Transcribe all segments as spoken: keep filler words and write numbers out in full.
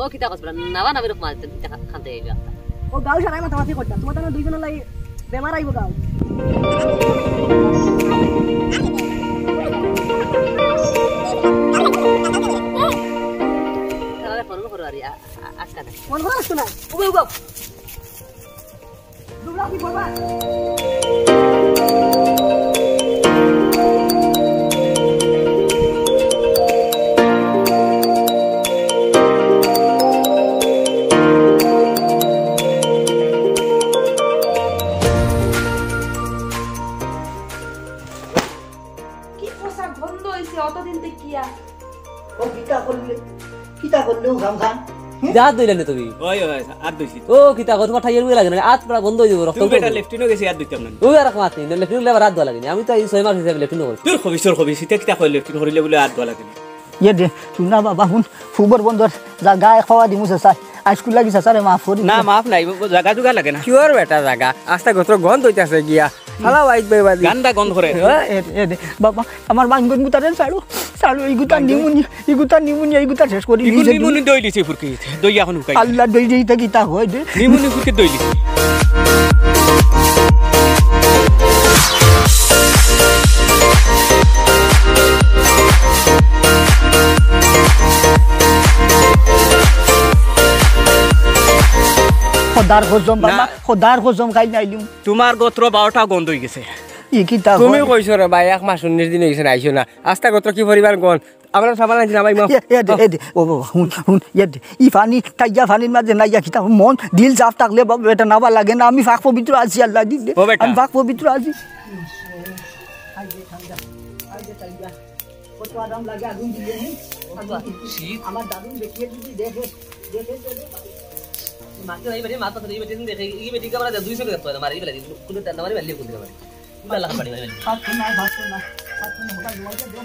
ও কিতা কস বেটা, নাবা নাবি রকম মারতে, তুই দেখা খাতে আইবে একটা। ও গাঁও সারাই মাতামাতি করতা, তোমার তো দুইজনের লাগি বেমার আইবো গাঁও। তাহলে ফোন করো আরে, আ-, আ-, আজকে না। ফোন করো, আসতো না। উবে, উবে। দুবলা কি বাবা? কি পোশাক গন্ধ হইছে অতদিন তে কিয়া? ও কিতা করলে? কিতা করলে ও খাম খান? হে? হাত ধুইলে না তুমি? ওই, ওই, হাত ধুইছি। ও কিতা কর, তোমার ঠাইয়ের মুখে লাগে না, হাত পুরা বন্ধ হয়ে যাবো, রক্ত তুমি বেটা উঠবে। লেফটিনও গেছি, হাত ধুইতাম না। ও আর মাত নেই, লেফটিন হলে আবার হাত ধোয়া লাগে না। আমি তো এই ছয় মাস হিসাবে লেফটিন করছি। তোর খবিসর খবিস, ইতা কিতা কয় লেফটিন করিলে বলে হাত ধোয়া লাগে না? ইয়ে দে, শুন না বাবা, হুন, ফুবর বন্দর জাগা এক পাওয়া দিমু চাচা। আইজকুর লাগি চাচারে মাফ করি না, দে। মাফ নাই, ও জাগা জুগা লাগে না। কিওর বেটা জাগা? আস্তা গোত্র গন্ধ হইতাছে গিয়া। হালা বাইত বেবাদি। গান্দা গন্ধ করে। এ, এ, এ দে, বাবা, আমার বাইঙ্গন গুতারে ছাড়ো, ছাড়ো, এই গুতা নিমুনি, এই গুতা নিমুনি, এই গুতা শেষ করি ইগুন নিছে নিমুনি তুমি। দই দিছে ফুরকি, দই এখন হুকাই। আল্লাহ দই দিতে কিতা হয় দে। নিমুনি ফুরকি দই দিছে। খোদার কসম না। বাবা, খোদার কসম খাই নাইলুম। তোমার গোত্র বারোটা গন্ধ হয়ে গেছে। ই কিতা তুমি হয়? কইছো রে ভাই, এক মাস উনিশ দিন হয়ে গেছে না, আইসো না। আস্তা গোত্র কি পরিমাণ গন্ধ? আমরা সাবান আনছি না ভাই, মা। এ, এ দে, এ দে, ও বাবা, হুন, হুন, এ দে। ই পানি, তাইয়া পানির মাঝে নাইয়া কিতা, মন, দিল সাফ থাকলে বাবা, এটা নাবা লাগে না। আমি পাক পবিত্র আছি, আল্লাহ দিন দে। ও বেটা। আমি পাক পবিত্র আছি। কত আরাম লাগে আগুন দিলে, হ্যাঁ? আগুন দিলে। শীত। আমার দাদু দেখিয়ে দিবি, দেখে, দেখে, দেখে। মাকে ভাই বেটি, মাথা ধরে এই বেটি দেখে, এই বেটি কে আমরা দুইশো করে দেখতে হয় না, মারি বেলা, কোনো দান্দা মারি বেলা, কোনো দান্দা মারি। ভাত তো নাই, ভাত তো নাই, ভাত তো নাই, ওখানে জল দে।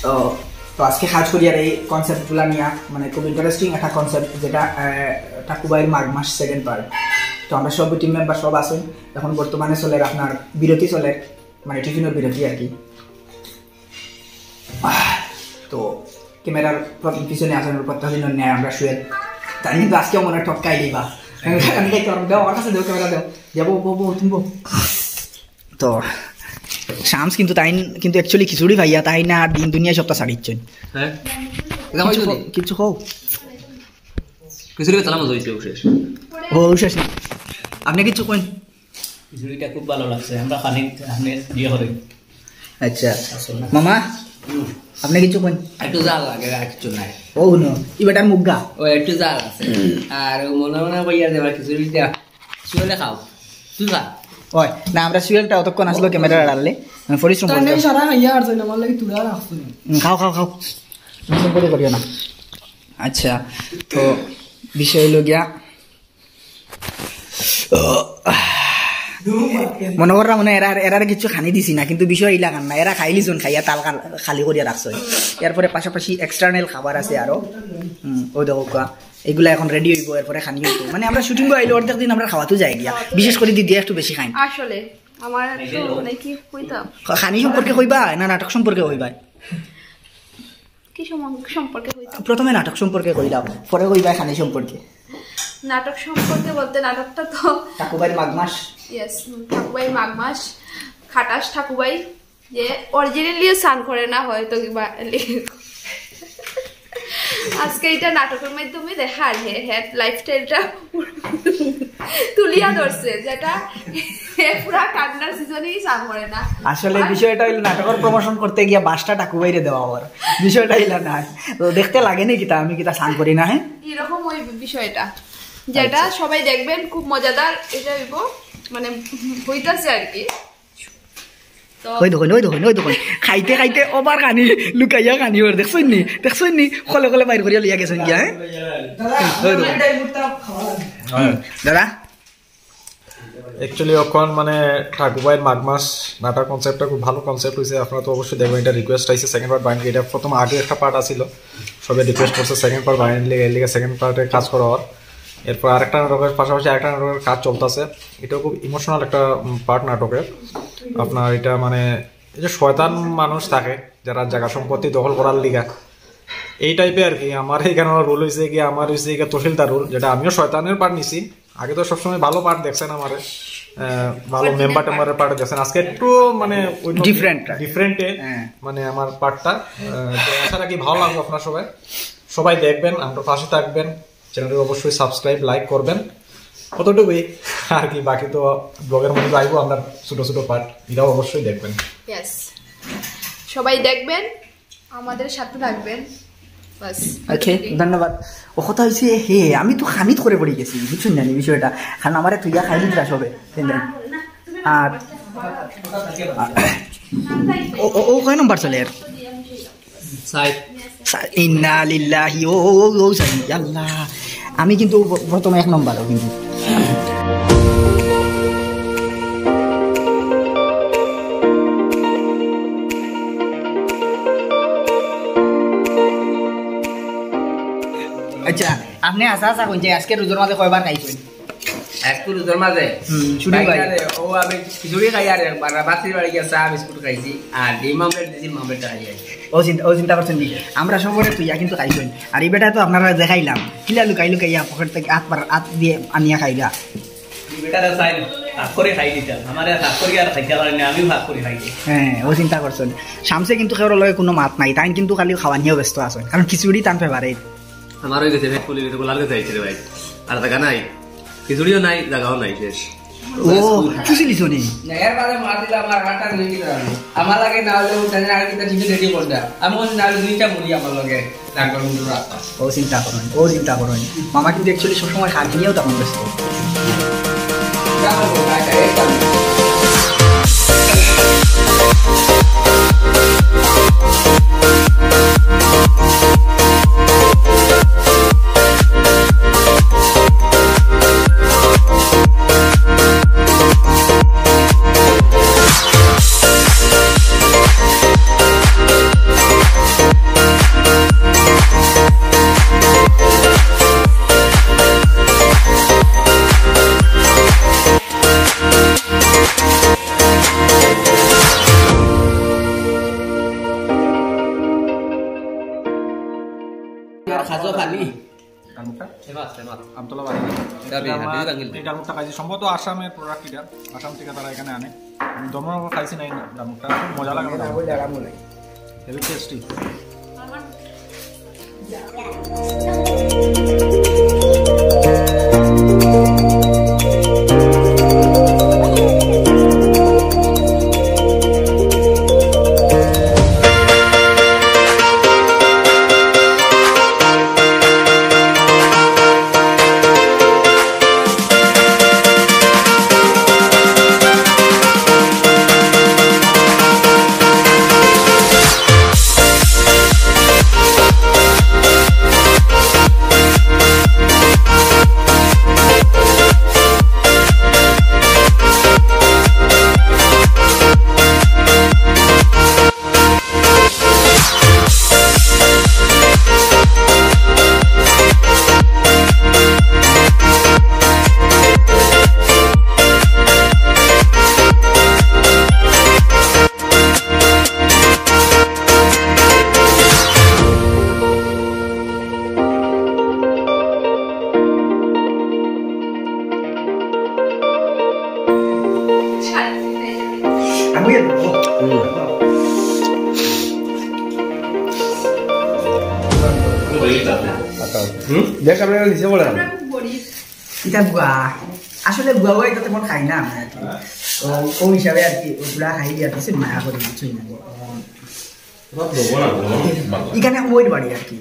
তো, তো আজকে কাজ করি আর এই কনসেপ্টগুলা নিয়া, মানে, খুব ইন্টারেস্টিং একটা কনসেপ্ট, যেটা, আহ, ঠাকুবাইর মাঘ মাস সেকেন্ড পার্ট। তো আমরা সব টিম মেম্বার সব আছেন, এখন বর্তমানে চলের আপনার বিরতি চলের, মানে, টিফিনের বিরতি আর কি। আহ, তো ক্যামেরার প্র-, পিছনে আছেন প্রত্যাশীন ন্যায় আমরা শুয়ে। তাই কিন্তু আজকেও মনে হয় টপকাই দিবা। আমি দেখতে পারবো, দেও, আমার কাছে দেও, ক্যামেরা দেও। যাবো, বো, বো, তুমি বো। তো শামস কিন্তু তাইন কিন্তু actually খিচুড়ি ভাইয়া তাইন আর দিন দুনিয়া সবটা ছাড়িচ্ছেন। হ্যাঁ। কিচ্ছু কও, কিচ্ছু কও। খিচুড়ি বেতালা মজা হইছে, অবশেষ। ও, অবশেষ না। আপনি কিচ্ছু কইন? খিচুড়িটা খুব ভালো লাগছে। আমরা খানি, আপনি ইয়ে করেন। আচ্ছা। আসলে না। মামা, হুম। আপনি কিচ্ছু কইন? একটু ঝাল লাগে, আর কিছু নাই। ও, হুনো, ই বেটার মুগ্গা। ও, একটু ঝাল আছে। আর ও মনে মনে কইয়া দেবা খিচুড়িটা। সুয়েলে খাও। তুই খা। ওই, না, আমরা সুয়েলটা অতক্ষণ আসলো ক্যামেরার আড়ালে। আমি পরিশ্রম তার করলাম। নেই সারা খাইয়া আর জন্য আমার লাগি তুলা রাখছো না। হুম, খাও, খাও, খাও। তুমি করে করিও না। আচ্ছা, তো বিষয় হইলো গিয়া, মনে কররা মনে হয় এরা, এরারে কিছু খানি দিছি না, কিন্তু বিষয় ইলা খান না, এরা খাইলিছইন, খাইয়া তাল খাল-, খালি করিয়া রাখছইন। এরপরে পাশাপাশি এক্সটার্নাল খাবার আছে আরো। হুম, ও দেখো কা, এগুলা এখন রেডি হইবো, এরপরে খানি হইবো। মানে আমরা শুটিং আইলে অর্ধেক দিন আমরা খাওয়াতে যাই গিয়া, বিশেষ করে দিদি একটু বেশি খাইন। আসলে আমার একটু মানে কি কইতাম? খানি সম্পর্কে কইবা না নাটক সম্পর্কে কইবা? কি সম-, সম্পর্কে কইতাম? প্রথমে নাটক সম্পর্কে কইলাম, পরে কইবা খানি সম্পর্কে। নাটক সম্পর্কে বলতে নাটকটা তো ঠাকুবাইর মাঘ মাস। Yes, ঠাকুবাই মাঘ মাস, খাটাস ঠাকুবাই, যে অরিজিনালিও স্নান করে না হয়তো কিবা। আজকে এটা নাটকের মাধ্যমে দেখার হে, হে লাইফস্টাইলটা তুলিয়া ধরছে, যেটা হে পুরা ঠান্ডার সিজনেই স্নান করে না। আসলে আর বিষয়টা হইলো নাটকের প্রমোশন করতে গিয়া বাসটা ঠাকুবাইরে দেওয়া ওর, বিষয়টা হইলো না। তো দেখতে লাগে নি কিতা, আমি কিতা স্নান করি না, হ্যাঁ? এরকম ওই বিষয়টা। যেটা সবাই দেখবেন, খুব মজাদার এটা হইব, মানে হইতাছে আর কি। তো ওই দেখুন, ওই দেখুন, ওই দেখুন, খাইতে খাইতে ওবার খানি, লুকাইয়া খানি ওর, দেখছইন নি? দেখছইন নি? খলে খলে বাইর করিয়া লইয়া গেছেন গিয়া, হ্যাঁ? ওই দেখুন। দাদা, অ্যাকচুয়ালি অখন মানে ঠাকুরবাইর মাঘ মাস নাটক কনসেপ্টটা খুব ভালো কনসেপ্ট হইছে। আপনারা তো অবশ্যই দেখবেন, এটা রিকোয়েস্ট আইছে সেকেন্ড পার্ট বানাইতে। এটা প্রথম আগে একটা পার্ট আছিল, সবে রিকোয়েস্ট করছে সেকেন্ড পার্ট বানাইতে, এর লিগে সেকেন্ড পার্টে কাজ করা অর। এরপর আরেকটা নাটকের পাশাপাশি আরেকটা নাটকের কাজ চলতেছে। এটাও খুব ইমোশনাল একটা পার্ট নাটকের। আপনার এটা মানে এই যে শয়তান মানুষ থাকে যারা জায়গা সম্পত্তি দখল করার লিগা, এই টাইপে আর কি। আমার এখানে রোল হইছে কি, আমার হইছে কি তহসিলদার রোল, যেটা আমিও শয়তানের পার্ট নিছি। আগে তো সবসময় ভালো পার্ট দেখছেন আমারে, আহ, ভালো মেম্বার টেম্বারের পার্ট দেখছেন। আজকে একটু মানে ডিফারেন্ট। ডিফারেন্টে হ্যাঁ। মানে আমার পার্টটা, আহ, তো আশা রাখি ভালো লাগবে আপনার সবাই। সবাই দেখবেন, আমরা পাশে থাকবেন, চ্যানেলটি অবশ্যই সাবস্ক্রাইব, লাইক করবেন, কতটুকুই আর কি। বাকি তো ব্লগের মধ্যে আইবো আমরা ছোট ছোট পার্ট, এটাও অবশ্যই দেখবেন। ইয়েস, সবাই দেখবেন, আমাদের সাথে থাকবেন, বাস। ওকে, ধন্যবাদ। ও কথা হইছে, হে, আমি তো খানিত করে পড়ি গেছি, বুঝছেন জানি বিষয়টা, কারণ আমারে তুইয়া খাই দিতরা সবে। আর ও, ও, ও কয় নম্বর চলে এর? সাইড। সা-, ইন্না লিল্লাহি, ও, ও, ও, সাইড, আল্লাহ। আমি কিন্তু ব-, প্রথমে এক নম্বরও কিন্তু। আচ্ছা, আপনি আশা আশা করছেন আজকে রোজার মাঝে কয়বার খাইছেন? একটু রোজার মাঝে হুম, শুরু ভাই। খাইতারে, ও আমি খিচুড়ি খাই আর একবার বাতির বাড়ি গিয়া চা বিস্কুট খাইছি, আর ডিম অমলেট দিছিল, অমলেটটা খাই আইছি। ও চিন্তা, ও চিন্তা করছেন নি? আমরা সবরে তুইয়া কিন্তু খাইছেন। আর এই বেটা তো আপনারা দেখাইলাম, কিলা লুকাই লুকাইয়া পকেট থেকে আত পার, আত দিয়ে আনিয়া খাইলা। এই বেটারা চাই ভাগ করে খাই দিতাম, আমারে ভাগ করে আর খাইতে পারেনি, আমিও ভাগ করে খাই দিই। হ্যাঁ, ও চিন্তা করছেন। শামসে কিন্তু কেউর লগে কোনো মাত নাই, তাই কিন্তু খালি খাওয়া নিয়েও ব্যস্ত আছেন, কারণ খিচুড়ি তান ফেভারিট। আমার হয়ে গেছে, পেট ফুলে গেছে, গোলার গেছে আইছে রে ভাই। আর জায়গা নাই, খিচুড়িও নাই, জায়গাও নাই, শেষ। ও, খুশি লিছো নি? না, এর বাদে মার দিলে আমার হাতটা ধরে দিতে হবে। আমার লাগে না হলে ও জানে আর কিতা টিফিন রেডি করবে। আমি বলছি, "না হলে দুইটা মুড়ি আমার লগে রাখবেন কিন্তু রাস্তা।" ও চিন্তা করুন, ও চিন্তা করুন। মামা কিন্তু actually সবসময় হাত নিয়েও তখন ব্যস্ত। যাও, যাও, যাও, যাও। আর খাজো খালি। ডালমুটটা? Famous, famous. আমতলা বাড়ি। এটা এটা আমার, বিরাট আঙ্গুল। এই ডালমুটটা খাইছি, সম্ভবত আসামের প্রোডাক্ট এটা, আসাম থেকে তারা এখানে আনে। আমি দমন খাইছি না এই ডালমুটটা, খুব মজা লাগে আমার ডালমুটটা। Heavy tasty. হুম? দেখ, আমরা নিচে পড়ে আমরা। ইটা বুয়া। আসলে বুয়া বুয়া ইটা তেমন খাই না আমরা আর কি। তো, ও হিসাবে আর কি, ওগুলা খাই আর কি, সে মায়া করি, বুঝছো না? এখানে ওর বাড়ি আর কি,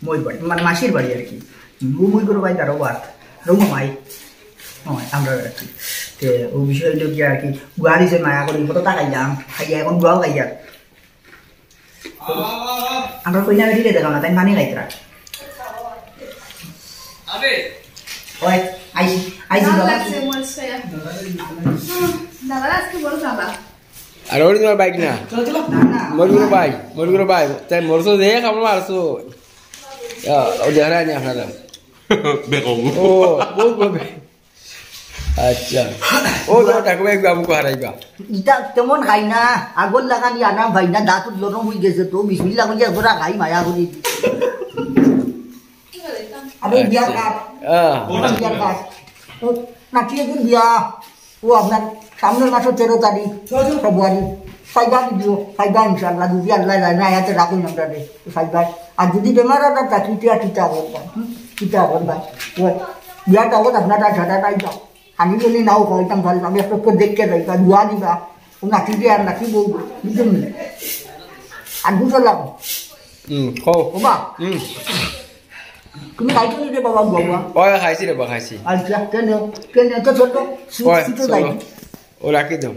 ওর বাড়ি, মানে মাসির বাড়ি আর কি। ও মুই করো ভাই তারও বাদ। রুম মামাই। মামাই, আমরা আর কি। তে, ও বিষয় হইলো কি আর কি, গুয়া দিছে মায়া করি, কতটা খাইলাম, খাইয়া এখন গুয়াও খাইয়া। আমরা কইনা বেটিরে দেখো না, তাই মানে খাইতরা। ওই, আইসি, আইসি বাবা। আর ওর তোমার বাইক না। মরগুলো ভাই, মরগুলো ভাই। তাই মরছো দেখ, আমরা মারছো। আহ, ও দেখা যায়নি আপনারা। বেকবু। ও, বহুত গবে। আচ্ছা। ও তো ঠাকুমা একটু আমুকো হারাইবা। ইটা তেমন খাই না, আগর লাগানি আরাম পাই না, দাঁত নরম হয়ে গেছে তো, বিসমিল্লাহ কইয়া একবার খাই মায়া করি। আরে বিয়ার আচ্ছা। কাজ, আহ। বিয়ার কাজ। ও, নাকি একদিন বিয়া, ও আপনার সামনের মাসের তেরো তারিখ, ফেব্রুয়ারি। পাইবা ভিডিও, পাইবা ইনশাআল্লাহ, যদি আল্লাহ যায় না, আয়াতে রাখুন আমরা রে, পাইবা। আর যদি বেমার হয়, তার চাকরিতে আর কিতা করবা, হুম? কিতা করবা? ও, বিয়াটা হোক, আপনারা সাদা পাইবা। আমি যদি নাও খাইতাম, ভালো, আমি একটু করে দেখতে যাই, তা দোয়া দিবা। ও নাতি দিয়ে আর নাতি বউ, বুঝলেন না? আর বুঝলাম। হুম, খাও। ও মা, হুম। তুমি খাইছো নি রে বাবা, বাবা? ওই খাইছি রে বা, খাইছি। আচ্ছা, কেন? কেন? তো ছোট, সু-, ওই, সুতো চলো। নাই। ও রাখি দাও।